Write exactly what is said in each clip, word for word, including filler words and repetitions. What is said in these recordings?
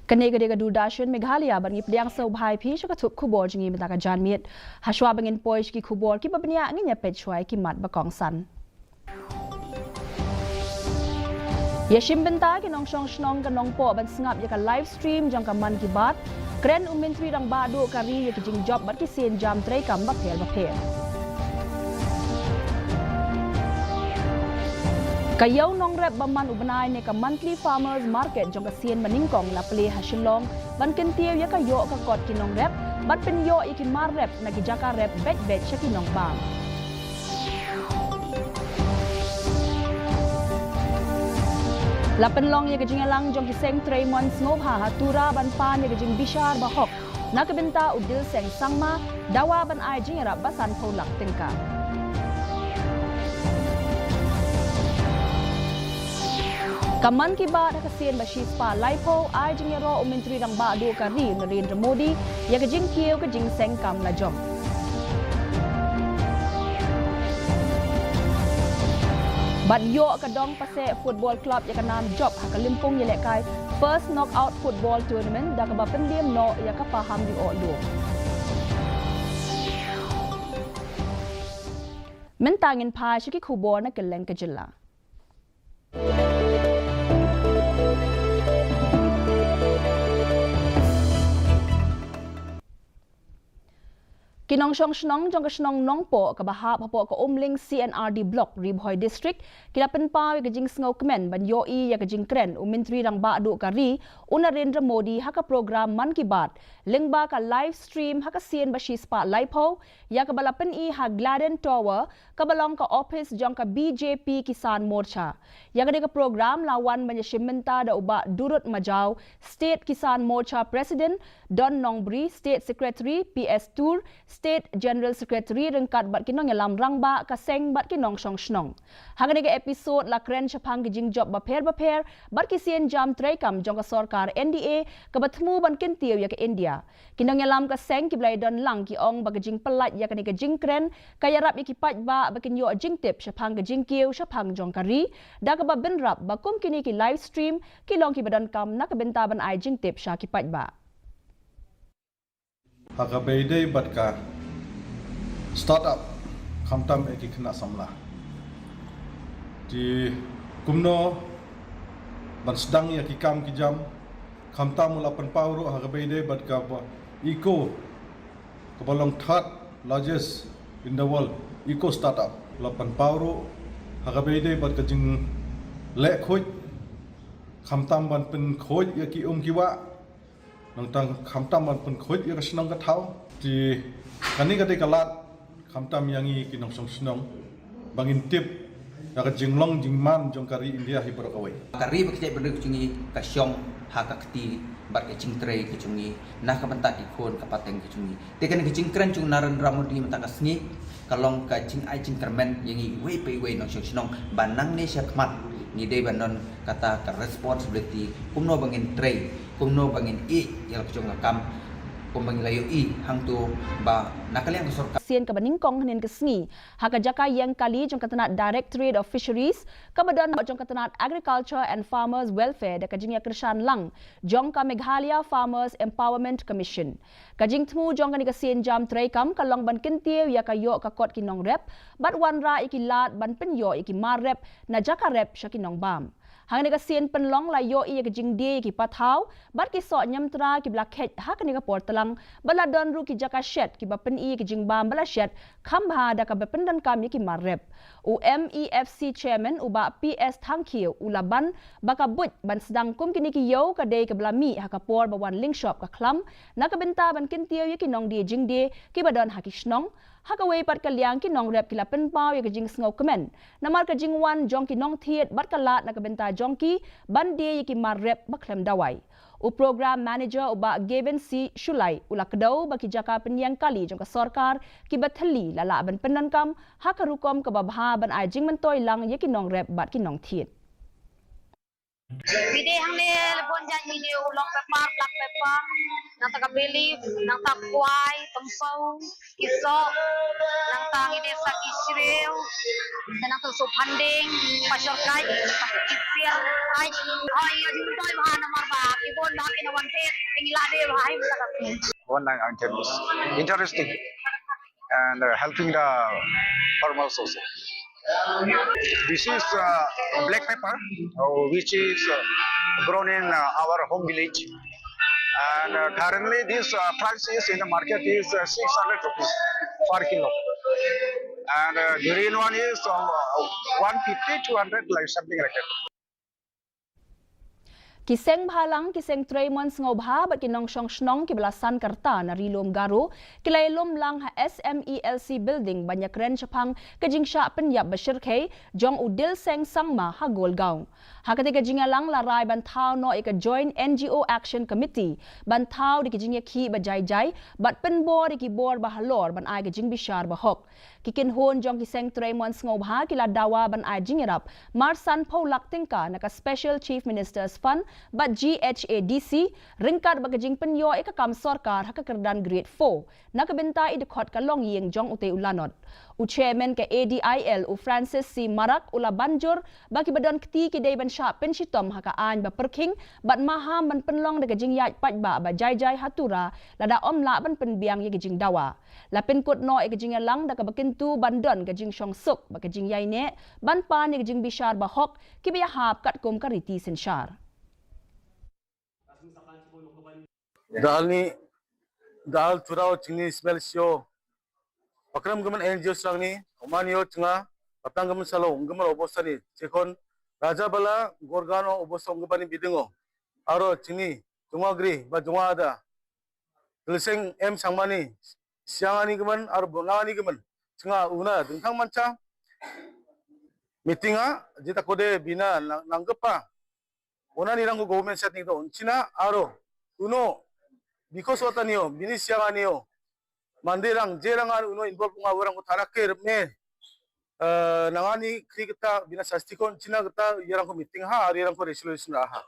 Kane ka dei ka Doordarshan Meghalaya, bad ngi pdiang sngewbha ïa phi sha ka thup khubor jong ngi mynta ka janmiet. Hashwa ba ngin poi sha ki khubor kiba bniah, ngin ïa peit shwa ïa ki mat ba kongsan. Ïashim bynta ki nongshong shnong ka Nongpoh ban sngap ïa ka live stream jong ka Mann Ki Baat. Kren u Myntri Rangbah Duh ka ri ïa ki jingjop bad ki sienjam treikam bapher bapher. Ka Ïew Nongrep ba man u bnai ne ka Monthly Farmers Market jong ka Sien Banyngkong la plie ha Shillong ban kyntiew ïa ka ïoh ka kot ki nongrep bad pynïoh ïa ki mar rep na ki jaka rep beit beit sha ki nongbam. La pynlong ïa ka jingïalang jong ki seng trei mon sngewbha ha Tura ban pan ïa ka jingbishar bahok na ka bynta u Dilseng Sangma, dawa ban ai jingïarap ba sanphew lak tyngka. Ka Mann Ki Baat ha ka sien ba shispah laiphew, ai jingïaroh u Myntri Rangbah Duh ka ri u Narendra Modi ïa ka jingkiew ka jingseng kam lajong. Bad ïoh ka Dong Paseh Football Club ïa ka nam jop ha ka lympung ïalehkai First Knockout Football Tournament da kaba pynliem noh ïa ka Paham Ri Oh Lum. Mynta ngin phai sha ki khubor na kylleng ka jylla. Ki nongshong shnong jong ka shnong Nongpoh kaba hap hapoh ka Umling C and R D Block, Ri Bhoi District, ki la pynpaw ïa ka jingsngewkmen ban ïohi ïa ka jingkren u Myntri Rangbah Duh ka ri u Narendra Modi ha ka program Mann Ki Baat lyngba ka live stream ha ka sien ba shispah laiphew, ïa kaba la pyni ha Gladden Tower, kaba long ka ophis jong ka B J P Kisan Morcha. Ïa kane ka program la wan ban ïashim bynta da u Bah Durut Majaw, State Kisan Morcha President, Don Nongbri, State Secretary, P S Tur, State General Secretary, ryngkat bad ki nongïalam rangbah ka seng bad ki nongshong shnong. Ha kane ka episode la kren shaphang ki jingjop bapher bapher bad ki sienjam treikam jong ka sorkar N D A kaba thmu ban kyntiew ïa ka India. Ki nongïalam ka seng kiba la ïadon lang ki ong ba ka jingpyllait ïa kane ka jingkren ka ïarap ïa ki paidbah ba kin ïoh jingtip shaphang ka jingkiew shaphang jong ka ri, da kaba bynrap ba kum kine ki live stream ki long kiba donkam na ka bynta ban ai jingtip sha ki paidbah. Ha kaba ïadei bad ka startup, khamtam ïa ki khynnah samla. Te kumno ban sdang ïa ki kam ki jam, khamtam u la pynpaw ruh ha kaba ïadei bad kaba Eco, kaba long third largest in the world, Eco startup. La pynpaw ruh ha kaba ïadei bad ka jingleh khuid, khamtam ban pynkhuid ïa ki um ki wah, nangta khamtam ban pynkhuid ïa ka shnong ka thaw. Te kane ka dei ka lad khamtam ïa ngi ki nongshong shnong ba ngin tip ïa ka jinglong jingman jong ka ri India hi baroh kawei. Ka ri bad ka jaitbynriew ka jong ngi ka shong ha ka kti bad ka jingtrei ka jong ngi na ka bynta ki khun ka pateng ka jong ngi. Te kane ka jingkren jong u Narendra Modi mynta ka sngi ka long ka jingai jingkyrmen ïa ngi iwei pa iwei nongshong shnong ba nangne shakhmat ngi dei ban don kata ka responsibility kumno ba ngin trei, kumno ba ngin ïeh ïa la ka jong ka kam, kumba ngi la ïohi hangto ba na ka liang ka sorkar. Sien kaba nyngkong hynnin ka sngi ha ka jaka ïeng kali jong ka tnat Directorate of Fisheries kaba don jong ka tnat Agriculture and Farmers Welfare da ka jingïakyrshan lang jong ka Meghalaya Farmers Empowerment Commission. Ka jingthmu jong kane ka sienjam treikam ka long ban kyntiew ïa ka ïoh ka kot ki nongrep bad wanrah ïa ki lad ban pynïoh ïa ki mar rep na jaka rep sha ki nongbam. Hangne ka sien pynlong la ïohi ïa ka jingdie ïa ki pathaw bad ki soh ñiamtra kiba la kheit ha kane ka por tlang bad la don ruh ki jaka shet kiba pyni ïa ki jingbam ba la shet kham bha da kaba pyndonkam ïa ki mar rep. U M E F C Chairman u Bah P S Thangkhiew u la ban ba ka buit ban sdang kum kine ki ïew ka dei kaba la mih ha ka por ba wan lyngshop ka khlam na ka bynta ban kyntiew ïa ki nongdie jingdie kiba don ha ki shnong. Ha kawei pat ka liang ki nongrep ki la pynpaw ïa ka jingsngewkmen namar ka jingwan jong ki nongthied bad ka lad na ka bynta jong ki ban die ïa ki mar rep ba khlem dawai. U Program Manager u Bah Gavin C Shullai u la kdew ba ki jaka pynïeng kali jong ka sorkar kiba thylli la lah ban pyndonkam ha ka rukom kaba bha ban ai jingmyntoi lang ïa ki nongrep bad ki nongthied. Phi dei hangne la bun jait, phi dei u long pepper, black pepper, nangta ka bay leaf, nangta kwai, tympew, ki soh, nangta ngi dei sa ki shriew, nangta soh phanding, pashor kai, ki sial kai. Hoi, ïa jingmyntoi bha namar ba ki bun bha ki na wan peit, ngi la dei bha hi mynta ka sngi. One line interest, interesting and uh, helping the farmers also. This is uh, black pepper, uh, which is uh, grown in uh, our home village. And uh, currently, this uh, price is in the market is uh, six hundred rupees per kilo. And uh, the real one is uh, one fifty, two hundred, like something like that. Ki seng bhalang, ki seng trei mon sngewbha bad ki nongshong shnong kiba la san ka rta na Ri Lum Garo ki la ïalum lang ha SMELC building ban ïakren shaphang ka jingshah pynïap ba shyrkhei jong u Dilseng Sangma ha Goregaon. Ha kata ka jingïalang la rai ban thaw noh ïa ka Joint NGO Action Committee ban thaw da ki jingïakhih ba jai jai bad pynbor ïa ki bor ba halor ban ai ka jingbishar ba hok. Ki kynhun jong ki seng trei mon sngewbha ki la dawa ban ai jingïarap mar sanphew lak tyngka na ka Special Chief Minister's Fund bad GHADC ryngkat bad ka jingpynïoh ïa ka kam sorkar ha ka kyrdan Grade four na ka bynta i dkhot ka longïing jong utei u lanot. U Chairman ka ADIL u Francis C Marak u la ban jur ba kiba don kti ki dei ban shah pynshitom ha ka aiñ ba pyrkhing bad maham ban pynlong da ka jingïaid paidbah ba jai jai ha Tura lada ym lah ban pynbiang ïa ka jingdawa. La pynkut noh ïa ka jingïalang da kaba kyntu ban don ka jingshongsuk bad ka jingïaineh ban pan ïa ka jingbishar ba hok kiba ïahap katkum ka riti synshar. Da halni, da hal Tura o chingni smel sio. Pakram gaman NGO sangni, oman yo chinga, patang gaman salo, gaman obosta ni, chekon, Raja Bala, Gorgano, obosta, gaman ni bidingo. Aro chingni, jungwa gri, ba jungwa ada. Dilseng M Sangma ni, siang ani gaman, aro bonang ani gaman. Chinga una, dingthang mancha. Meeting a, jita kode bina, nang, nanggepa. Ona nirang ko government setting to, china, aro. Uno, because ota nio, bini siang anio. Mandirang, jerang aro uno involve nga warang ko tharak ke me. Eh, nangani kri kita bina sastikon, china kita, yarang ko meeting ha, ari yarang ko resolution ha.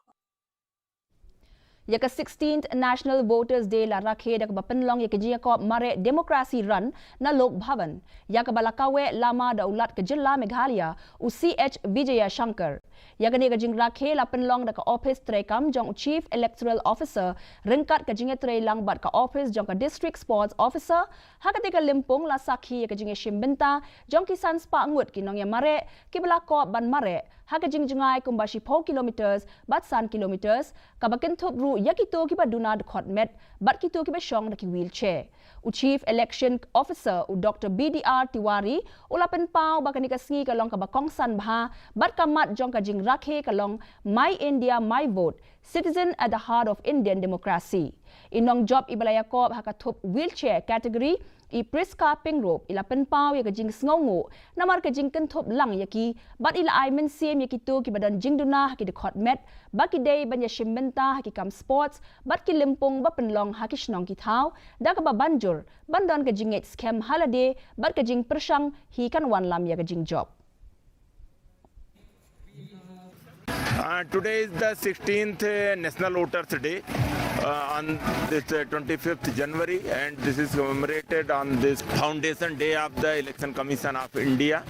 Ïa ka sixteenth National Voters Day la rakhe da kaba pynlong ïa ka jingïakop mareh Democracy Run na Lok Bhavan, ïa kaba la kaweh lama da u Lat ka jylla Meghalaya, u C H Vijayashankar. Ïa kane ka jingrakhe la pynlong da ka ophis treikam jong u Chief Electoral Officer ryngkat ka jingïatreilang bad ka ophis jong ka District Sports Officer. Ha kata ka lympung la sakhi ïa ka jingïashim bynta jong ki san spah ngut ki nongïamareh kiba la kop ban mareh ha ka jingjngai kumba shiphew kilometers bad san kilometers, kaba kynthup ruh ïa kito kiba duna dkhot met bad kito kiba shong da ki wheelchair. U Chief Election Officer u Doctor B D R Tiwari u la pynpaw ba kane ka sngi ka long kaba kongsan bha bad ka mat jong ka jingrakhe ka long My India My Vote, Citizen at the Heart of Indian Democracy. I nongjop iba la ïakop ha ka thup wheelchair category, i Prisca Pingrove, i la pynpaw ïa ka jingsngewnguh namar ka jingkynthup lang ïa ki bad i la ai mynsiem ïa kito kiba don jingduna ha ki dkhot met ba ki dei ban ïashim bynta ha ki kam sports bad ki lympung ba pynlong ha ki shnong ki thaw, da kaba ban jur ban don ka jingngeit skhem ha lade bad ka jingpyrshang hi kan wanlam ïa ka jingjop. Uh, today is the sixteenth uh, National Voters Day uh, on this uh, twenty-fifth January, and this is commemorated on this foundation day of the Election Commission of India.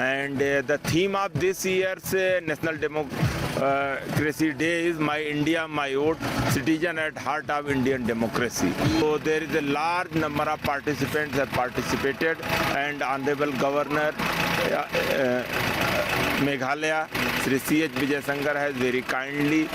And uh, the theme of this year's uh, National Democracy Day is My India, My Vote, Citizen at Heart of Indian Democracy. So there is a large number of participants have participated, and Honorable Governor uh, uh, Meghalaya, Shri C H Vijayashankar has very kindly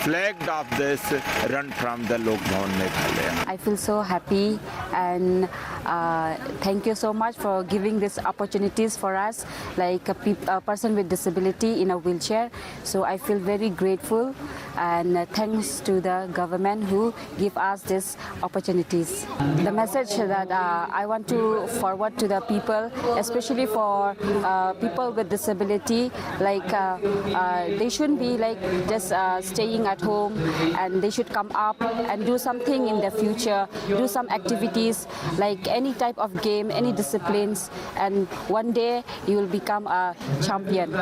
flagged off this run from the Lok Bhavan Meghalaya. I feel so happy and uh, thank you so much for giving these opportunities for us, like a, peop- a person with disability in a wheelchair. So I feel very grateful and uh, thanks to the government who give us this opportunities. The message that uh, I want to forward to the people, especially for uh, people with disability, like uh, uh, they shouldn't be like just uh, staying at home, and they should come up and do something in the future, do some activities like any type of game, any disciplines, and one day you will become a champion.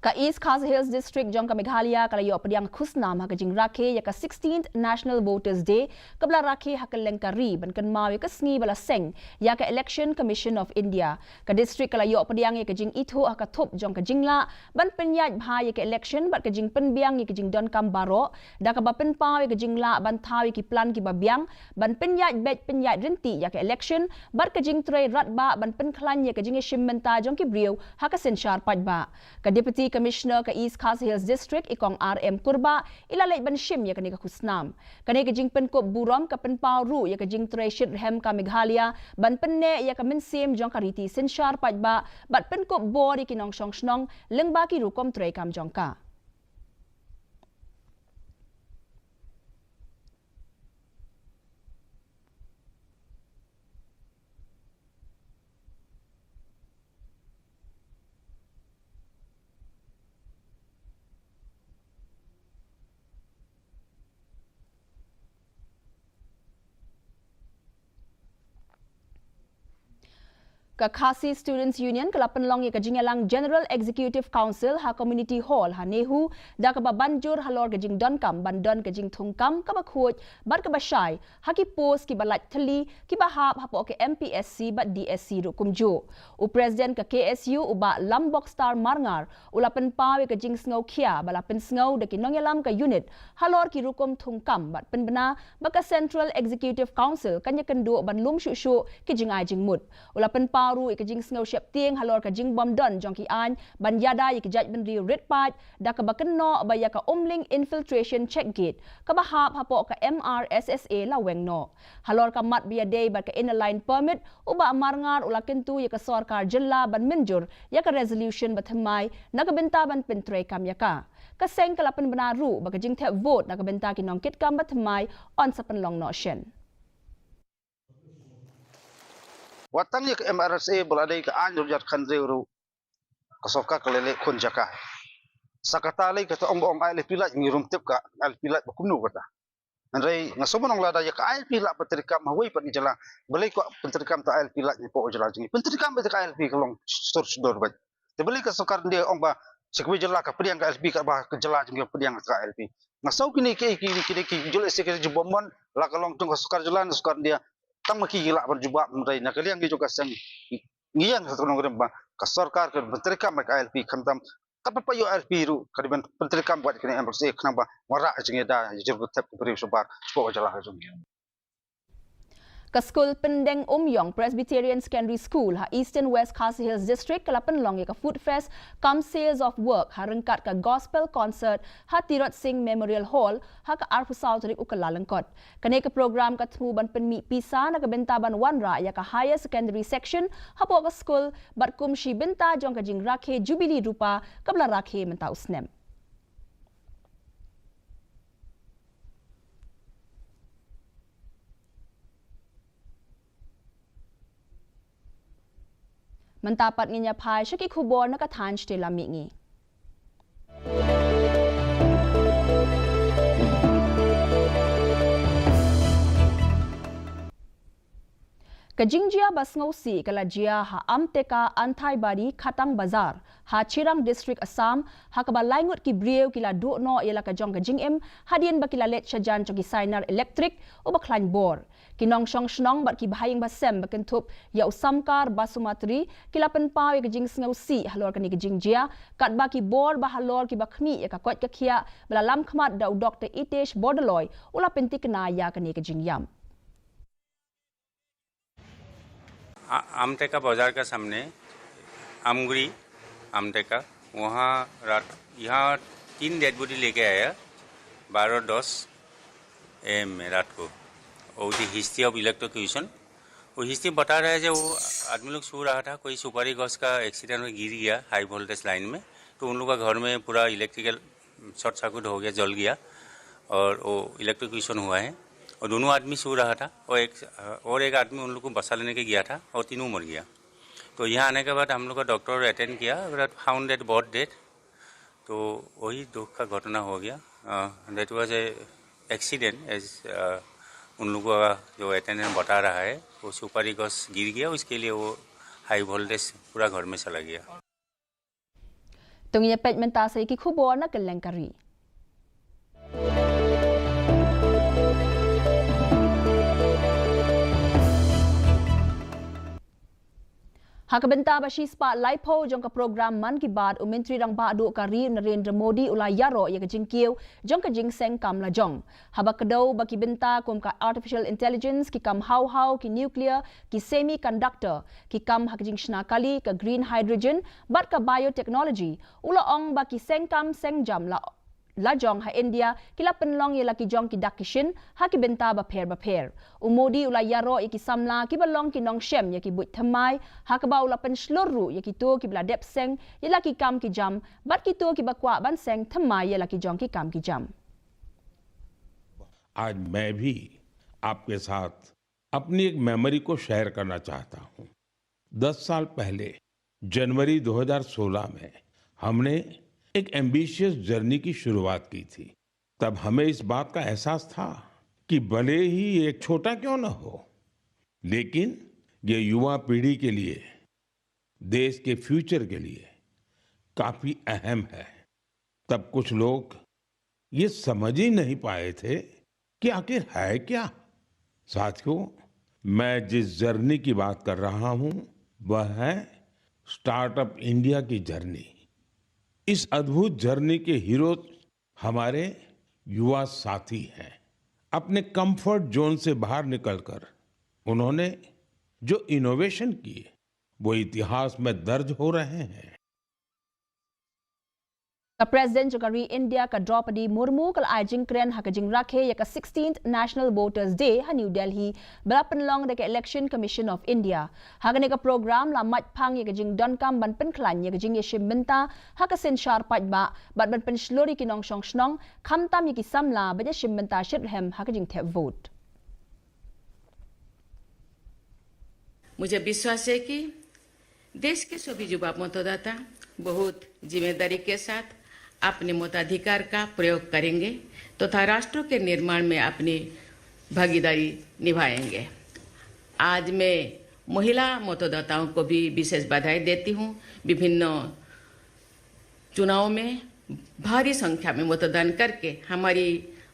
Ka East Khasi Hills District jong ka Meghalaya ka la ïoh pdiang khusnam ha ka jingrakhe ïa ka sixteenth National Voters Day, kaba la rakhe ha kylleng ka ri ban kynmaw ïa ka sngi ba la seng ïa ka Election Commission of India. Ka district ka la ïoh pdiang ïa ka jingithuh ha ka thup jong ka jinglah ban pynïaid bha ïa ka election bad ka jingpynbiang ïa ka jingdonkam baroh, da kaba pynpaw ïa ka jinglah ban thaw ïa ki plan kiba biang ban pynïaid beit pynïaid ryntih ïa ka election bad ka jingtrei radbah ban pynkhlaiñ ïa ka jingïashim bynta jong ki briew ha ka synshar paidbah. Ka Deputy Commissioner ka East Khasi Hills District, i Kong R M Kurbah, i la leit ban shim ïa kane ka khusnam. Kane ka jingpynkup burom ka pynpaw ruh ïa ka jingtrei shitrhem ka Meghalaya ban pynneh ïa ka mynsiem jong ka riti synshar paidbah bad pynkup bor ïa ki nongshong shnong lyngba ki rukom treikam jong ka. Ka Khasi Students Union ka la pynlong ïa ka jingïalang General Executive Council ha Community Hall ha NEHU, da kaba ban jur halor ka jingdonkam ban don ka jingthungkam kaba khuid bad kaba shai ha ki post kiba lait thylli kiba hap hapoh ka M P S C bad D S C ruh kumjuh. U President ka K S U, u Bah Lambokstar Marngar, u la pynpaw ïa ka jingsngewkhia ba la pynsngew da ki nongïalam ka unit halor ki rukom thungkam bad pynbna ba ka Central Executive Council kan ïakynduh ban lum shuh shuh ki jingai jingmut. U la pynpaw ruh ïa ka jingsngew sheptieng halor ka jingbymdon jong ki aiñ ban ïada ïa ki jaitbynriew rit paid, da kaba kynnoh ba ïa ka Umling Infiltration Check Gate kaba hap hapoh ka M R S S A la weng noh. Halor ka mat ba ïadei bad ka Inner Line Permit, u Bah Marngar u la kyntu ïa ka sorkar jylla ban mynjur ïa ka resolution bathymmai na ka bynta ban pyntreikam ïa ka. Ka seng ka la pynbna ruh ba ka jingthep vote na ka bynta ki nongkitkam bathymmai yn sa pynlong noh shen. Wat tang ïa ka M R S S A ba la dei ka aiñ ruh jyrkhat kynriew ruh, ka sorkar ka la leh khun jaka. Sa kata lei kata ong ba ong I L P lait, ngi ruh ym tip ka I L P lait ba kumno kata. Hynrei nga sngewbha ong lada ïa ka I L P lah pyntreikam ha wei pat ka jylla, balei kwah pyntreikam ta I L P lait hapoh ka jylla jong ngi? Pyntreikam beit ka I L P, ka long sur sdor beit. Te balei ka sorkar India ong ba sha kiwei jylla ka pdiang ka I L P, katba ka jylla jong ngi ka pdiang ka I L P? Nga sngew kine ki, ki, ki, ki jylliew se ki jubor mon, la ka long jong ka sorkar jylla ne sorkar India, tang ma ki ki lah ban jubab. Hynrei na ka liang ngi jong ka seng, ngi ïeng ha ka nongrim ba ka sorkar kan pyntreikam ka I L P, khamtam katba pat ïoh I L P ruh ka dei ban pyntreikam bad kane M R S S A khnang ba wanrah jingïada ïa jingthep ka briew shabar shapoh ka jylla ka jong ngi. Ka skul Pyndeng Umïong Presbyterian Secondary School ha Eastern West Khasi Hills District ka la pynlong ïa ka Food Fest cum Sales of Work ha ryngkat ka Gospel Concert ha Tirot Sing Memorial Hall ha ka arphew saw tarik u Kyllalyngkot. Kane ka program ka thmu ban pynmih pisa na ka bynta ban wanrah ïa ka Higher Secondary Section hapoh ka skul bad kum shi bynta jong ka jingrakhe Jubilee Rupa kaba la rakhe mynta u snem. Mynta pat ngin ïa phai sha ki khubor na ka thaiñ shatei lam mihngi. Ka jingjia ba sngewsih ka la jia ha Amteka Anthaibari Khatang Bazar ha Chirang District, Assam, ha kaba lai ngut ki briew ki la duh noh ïa la ka jong ka jingim hadien ba ki la leit shajan jong ki sainar elektrik uba khlaiñ bor. Ki nongshong shnong bad ki bahaïing bahasem ba kynthup ïa u Samkar Basumatary ki la pynpaw ïa ka jingsngewsih halor kane ka jingjia, katba ki bor ba halor kiba khmih ïa ka koit ka khiah ba la lam khmat da u Doktor Itesh Bordoloi u la pynthikna ïa kane ka jingïam. आ-, आमटेका बाजार का सामने आमगुड़ी, आमटेका, वहाँ रात, यहाँ तीन डेड बॉडी लेके आया, बारह दस ए एम में रात को। वो दी हिस्ट्री ऑफ इलेक्ट्रोक्यूशन, वो हिस्ट्री बता रहा है जो वो आदमी लोग सो रहा था, कोई सुपारी गछ का एक्सीडेंट में गिर गया हाई वोल्टेज लाइन में, तो उन लोग का घर में पूरा इलेक्ट्रिकल शॉर्ट सर्किट हो गया, जल गया और वो इलेक्ट्रोक्यूशन हुआ है। और दोनों आदमी सो रहा था और एक, और एक आदमी उन लोग को बसा लेने के गया था और तीनों मर गया। तो यहाँ आने के बाद हम लोग का डॉक्टर अटेंड किया, but found that बहुत डेड। तो वही दुख का घटना हो गया। Uh, that was a accident, as, uh, उन लोगों का जो अटेंडेंट बता रहा है, वो सुपारी गछ गिर गया, उसके लिए वो हाई वोल्टेज पूरा घर में चला गया। To ngin ïa peit mynta sa ïa ki khubor na kylleng ka ri. Ha ka bynta ba shispah laiphew jong ka program Mann Ki Baat, u Myntri Rangbah Duh ka ri u Narendra Modi u la ïaroh ïa ka jingkiew jong ka jingseng kam lajong. Haba kdew ba ki bynta kum ka artificial intelligence, ki kam haw haw, ki nuclear, ki semiconductor, ki kam ha ka jingshna kali, ka green hydrogen bad ka biotechnology, u la ong ba ki seng kam seng jam la lajong ha India ki la pynlong ïa la ki jong ki dak ki shin ha ki bynta bapher bapher. U Modi u la ïaroh ïa ki samla kiba long ki nongshem ïa ki buit thymmai, ha kaba u la pynshlur ruh ïa kito kiba la dep seng ïa la ki kam ki jam bad kito kiba kwah ban seng thymmai ïa la ki jong ki kam ki jam. आज मैं भी आपके साथ अपनी एक मेमोरी को शेयर करना चाहता हूँ। दस साल पहले जनवरी दो हज़ार सोलह में हमने एक एम्बिशियस जर्नी की शुरुआत की थी। तब हमें इस बात का एहसास था कि भले ही ये छोटा क्यों ना हो, लेकिन ये युवा पीढ़ी के लिए, देश के फ्यूचर के लिए काफी अहम है। तब कुछ लोग ये समझ ही नहीं पाए थे कि आखिर है क्या। साथियों, मैं जिस जर्नी की बात कर रहा हूं, वह है स्टार्टअप इंडिया की जर्नी। इस अद्भुत जर्नी के हीरो हमारे युवा साथी हैं। अपने कंफर्ट जोन से बाहर निकलकर उन्होंने जो इनोवेशन किए, वो इतिहास में दर्ज हो रहे हैं। Ka President jong ka ri India, ka Droupadi Murmu, ka la ai jingkren ha ka jingrakhe ïa ka sixteenth National Voters Day ha New Delhi, ba la pynlong da ka Election Commission of India. Ha kane ka program la mait phang ïa ka jingdonkam ban pynkhlaiñ ïa ka jingïashim bynta ha ka synshar paidbah bad ban pynshlur ïa ki nongshong shnong, khamtam ïa ki samla ban ïashim bynta shitrhem ha ka jingthep vote. मुझे विश्वास है कि देश के सभी युवा मतदाता बहुत जिम्मेदारी के साथ अपने मताधिकार का प्रयोग करेंगे तथा राष्ट्र के निर्माण में अपनी भागीदारी निभाएंगे। आज मैं महिला मतदाताओं को भी विशेष बधाई देती हूँ। विभिन्न चुनाव में भारी संख्या में मतदान करके हमारी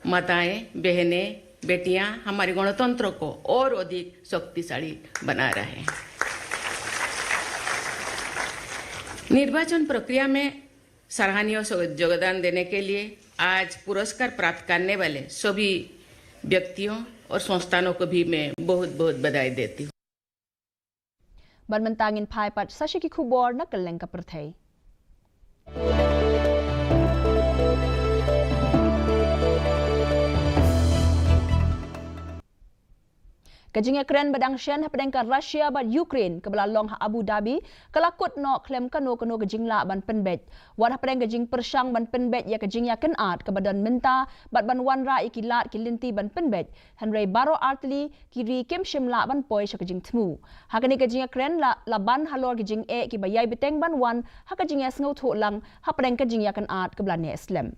माताएं, बहनें, बेटियां हमारे गणतंत्र को और अधिक शक्तिशाली बना रहे हैं। निर्वाचन प्रक्रिया में सराहनीय योगदान देने के लिए आज पुरस्कार प्राप्त करने वाले सभी व्यक्तियों और संस्थानों को भी मैं बहुत बहुत बधाई देती हूँ। Bad mynta ngin phai pat sa sha ki khubor na kylleng ka pyrthei. Ka jingïakren ba dang shen hapdeng ka Russia bad Ukraine kaba la long ha Abu Dhabi ka la kut noh khlem kano kano ka jinglah ban pynbeit. Wat hapdeng ka jingpyrshang ban pynbeit ïa ka jingïakynad kaba don mynta bad ban wanrah ïa ki lad ki lynti ban pynbeit, hynrei baroh artylli ki ri kim shym lah ban poi sha ka jingthmu. Ha kane ka jingïakren la, la ban halor ki jingeh kiba ïai bteng ban wan ha ka jingïasngewthuh lang hapdeng ka jingïakynad kaba la neh slem.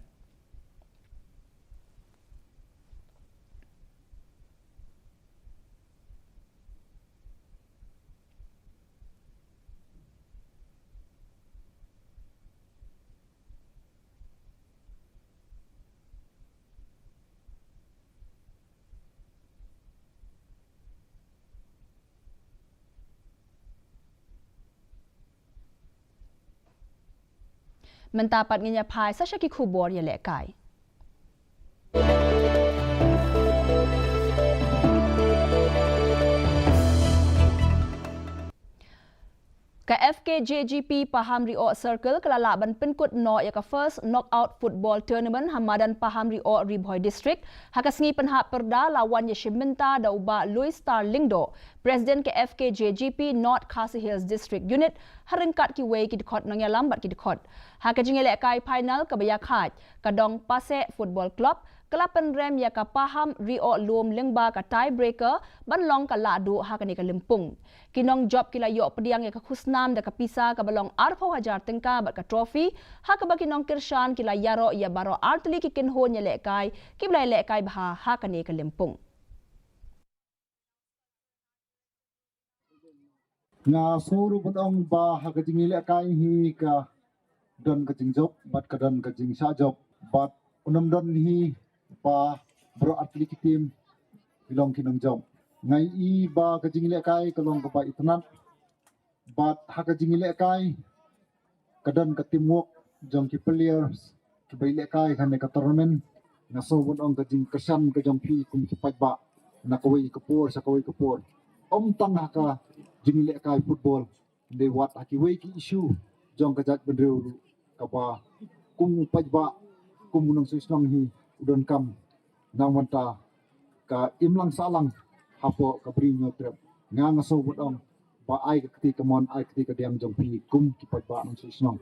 Mynta pat ngin ïa phai sa sha ki khubor ïalehkai. Ka F K J G P Paham Ri-oh Circle ka la lah ban pynkut noh ïa ka first knockout football tournament ha madan Paham Ri-oh, Ri Bhoi District, ha ka sngi pynhap pyrda la wan ïashim bynta da u Bah Louis Star Lyngdoh, President ka F K J G P North Khasi Hills District Unit, ha ryngkat kiwei ki dkhot nongïalam bad ki dkhot. Ha ka jingïalehkai final kaba ïakhaid, ka Dong Paseh Football Club ka la pynrem ïa ka Paham Ri-oh Lum lyngba ka tie breaker ban long ka lahduh ha kane ka lympung. Ki nongjop ki la ïoh pdiang ïa ka khusnam da ka pisa kaba long arphew hajar tyngka bad ka trophy, ha kaba ki nongkyrshan ki la ïaroh ïa baroh artylli ki kynhun ïalehkai kiba la ïalehkai bha ha kane ka lympung. Nga sngew ruh ban ong ba ha ka jingïalehkai hi ka Don ka jingjop bad ka don ka jingshah jop bad u nym don hi ba baroh artylli ki team ki long ki nongjop. Nga i ba ka jingïalehkai ka long kaba itynnad bad ha ka jingïalehkai ka don ka teamwork jong ki players kiba ïalehkai ha kane ka tournament. Nga sngew ban ong ka jingkyrshan ka jong phi kum ki paidbah na kawei ka por sha kawei ka por, ym tang ha ka jingïalehkai football, hynrei wat ha kiwei ki issue jong ka jaitbynriew ruh kaba kum u paidbah, kum u nongshong shnong hi u donkam na bynta ka imlang sahlang hapoh ka Bri Hynñiewtrep. Nga nga sngew ban ong ba ai ka kti kamon, ai ka kti kadiang jong phi kum ki paidbah nongshong shnong.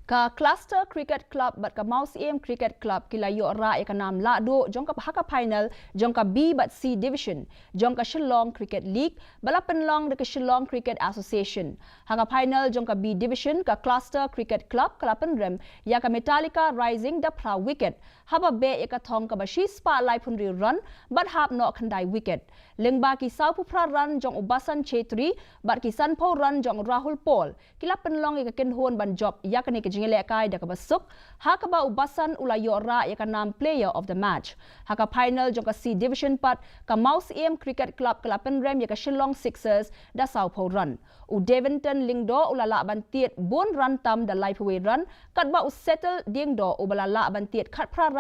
Ka Cluster Cricket Club bad ka Mawsiem Cricket Club ki la ïoh rah ïa ka nam lahduh jong ka ha ka final jong ka B bad C Division jong ka Shillong Cricket League ba la pynlong da ka Shillong Cricket Association. Ha ka final jong ka B Division ka Cluster Cricket Club ka la pynrem ïa ka Metallica Rising da phra wicket haba beh ïa ka thong kaba shispah laiphew hynriew run bad hap noh khyndai wicket. Lyngba ki sawphew phra run jong u Basan Chetri bad ki sanphew run jong u Rahul Paul ki la pynlong ïa ka kynhun ban jop ïa kane ka jingïalehkai da kaba suk, ha kaba u Basan u la ïoh rah ïa ka nam Player of the Match. Ha ka final jong ka C Division pat ka Mawsiem Cricket Club ka la pynrem ïa ka Shillong Sixers da sawphew run. U Devonton Lyngdoh u la lah ban tied bun run tam da laiphew wei run, katba u Settle Diengdoh uba la lah ban tied khatphra run